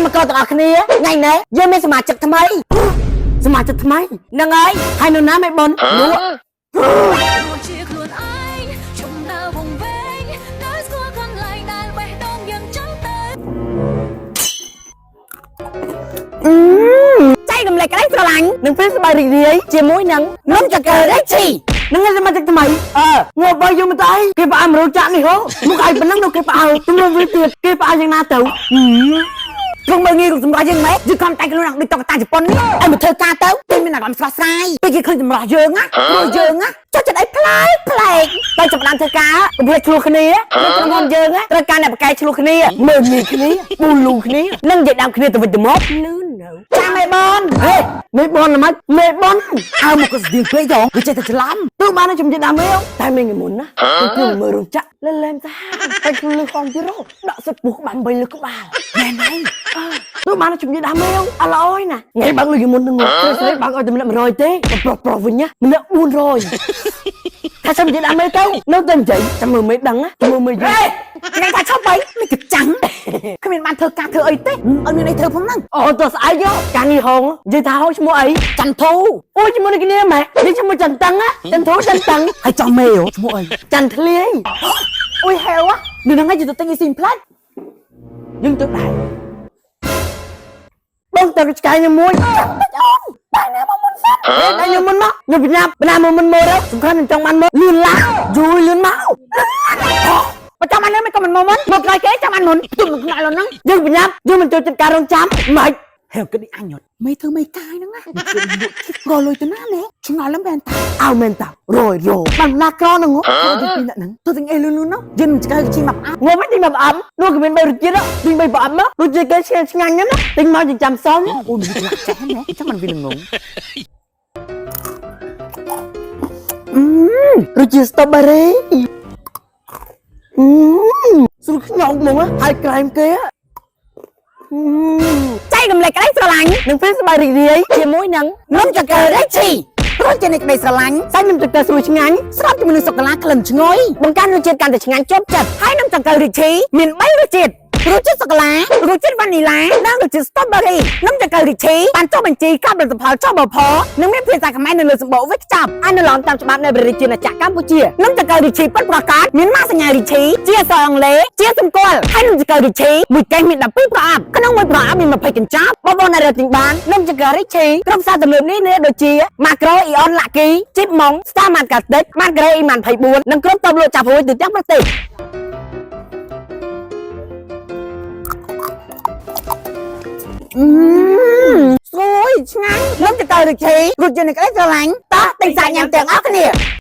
កម្មករទាំងអស់គ្នាថ្ងៃនេះយើងមានសមាជិកថ្មីសមាជិកថ្មីហ្នឹងហើយហើយនៅណាមេបុនលក់ ព្រោះជាខ្លួនឯងជុំដើរវងវែងដើរស្គាល់កន្លែងដែលបេះដូងយើងចង់ទៅ ចែករំលែកក្តីស្រឡាញ់និងពេលសប្បាយរីករាយជាមួយនឹងនំចង្កូវរេជីនឹងសមាជិកថ្មីអឺងាប់បើយូរមិនទៅអីគេផ្អើមរោចាក់នេះហូមុខឯងប៉ុណ្ណឹងនៅគេផ្អើជំរុំវាទៀតគេផ្អើយ៉ាងណាទៅត្រង់មើលងាយរូបសម្រស់យើងម៉េចយើងខំតែងខ្លួនដូចតុក្កតាជប៉ុននេះឲ្យមកធ្វើការទៅគេមានអារម្មណ៍ស្រស់ស្រាយពេលគេឃើញសម្រស់យើងណាមើលយើងណាចុះចិត្តអីប្លែកប្លែកតែចាប់ផ្ដើមធ្វើការកុំភ្លេចឆ្លោះគ្នានៅក្រុមហ៊ុនយើងណាត្រូវការអ្នកបកកែឆ្លោះគ្នាមើលងាយគ្នាប៊ូលូគ្នានិងនិយាយដើមគ្នាទៅវិញទៅមកលឿននៅចាំមេបនហេមេបនល្មិចមេបនអើមកក៏ស្ទៀងពេកចងវាចេះតែច្រឡំទោះបានជំនឿដើមមេតែមេងមុនណាគឺមើលរោងចក្រលែលែមសាតែខ្លួនលឺខំទៀតដាក់សិតពុះក្បាលបីលើក្បាលមែនហើយទោះបានជំនឿដើមមេអឡយណាថ្ងៃបើកលុយមុននឹងស្រីបើកឲ្យតែម្នាក់100ទេប្រុសប្រុសវិញណាម្នាក់400ថាចាំនិយាយដើមមេទៅនៅតែនិយាយចាំមើលមេដឹងណាចាំមើលមេយល់ ថ្ងៃថាឈប់អីមិនកចាំងគ្មានបានធ្វើការធ្វើអីទេអត់មានអីធ្វើផងហ្នឹង អូតោះស្អែកយកការងារហងនិយាយថាហងឈ្មោះអី ចន្ទធូ អូយជាមួយនឹងគ្នាម៉ែនេះឈ្មោះចន្ទតឹងណាចន្ទធូចន្ទតឹង ហើយចំមេហ៎ឈ្មោះអី ចន្ទធ្លាយ អូយហេវនៅហ្នឹងឯងទៅទិញអីស៊ីផ្លាច់ យើងទៅដែរបងទៅឆ្កែខ្ញុំមួយ តិចអូនតែណាមកមុនសិន តែខ្ញុំមុនមកខ្ញុំបញ្ញាបណាមុនមុនមកទៅសំខាន់ខ្ញុំចង់បានមកលឿនឡើងយូរលឿនមក បើចាំអានេះមិនក៏មិនមកមុនមកក្រោយគេចាំអានមុនទុំនឹងខ្លាចលហ្នឹង យើងបញ្ញាយើងមិនចូលចិត្តការរងចាំម៉េច ហេវគិតនេះអញត់មេធ្វើមេកាយហ្នឹងណាគេលក់ជិះរលុយទៅណាណែឆ្ងល់លំមែនតា អោមែនតារយរបានណាក្រហ្នឹងទៅពីអ្នកហ្នឹង ទៅទិញអីលឿនលឿននោះយើងនឹងឆ្កែជីមកអាប់ ងំទិញមកប្រអប់នោះក៏មានបីរសជាតិទិញបីប្រអប់មករសជាតិគេឆ្ងាញ់ឆ្ងាញ់ហ្នឹងណាទិញមកចិញ្ចាំសង អូយមិនឆ្លាក់ចេះណែចាំមិនវាងង រសជាតិ strawberry អឺស្រួលខ្ញោកហ្មងហើយក្រែមគេ ចែករំលែកក្តីស្រឡាញ់ នឹងពេលសប្បាយរីករាយ ជាមួយនឹងនំចង្កូវរេជីព្រោះជានៃក្តីស្រឡាញ់ សាច់នំចង្កូវស្រួយឆ្ងាញ់ ស្របជាមួយនឹងសូកូឡាក្លិនឈ្ងុយបង្កើនរសជាតិកាន់តែឆ្ងាញ់ជាប់ចិត្តហើយនំចង្កូវរីឈីមាន3រសជាតិរសជាតិសូកូឡារសជាតិវ៉ានីឡានិងរសជាតិស្ទ្រូប៊េរីនំចង្កូវរីឈីបានចុះបញ្ជីកប់ផលិតផលចុះបផនិងមានភាសាខ្មែរនៅលើសម្បកវេចខ្ចប់ អនុលោមតាមច្បាប់នៃព្រះរាជាណាចក្រកម្ពុជា នំចង្កូវរីឈីពិតប្រាកដមានម៉ាកសញ្ញារីឈីជាអក្សរអង់គ្លេសជាសម្គាល់ហើយនំចង្កូវរីឈីមួយកេសមាន12ប្រអប់ក្នុងមួយប្រអប់មាន20កញ្ចប់បងប្អូនអាចរកទិញបាននំចង្កូវរីឈីក្រុមផ្សារទំនើបនេះនេះដូចជាម៉ាក្រូអ៊ីអនឡាគីជីបម៉ុងស្តាម៉ាន់កាតិចម៉ាន់ក្រេអ៊ីម៉ាន់24និងក្រុមតបលក់ចាប់ហួយទូទាំងប្រទេស ស្រួយឆ្ងាញ់នំចង្កូវរីឈីរសជាតិនៃក្តីស្រឡាញ់តោះទិញសាច់ញ៉ាំទាំងអស់គ្នា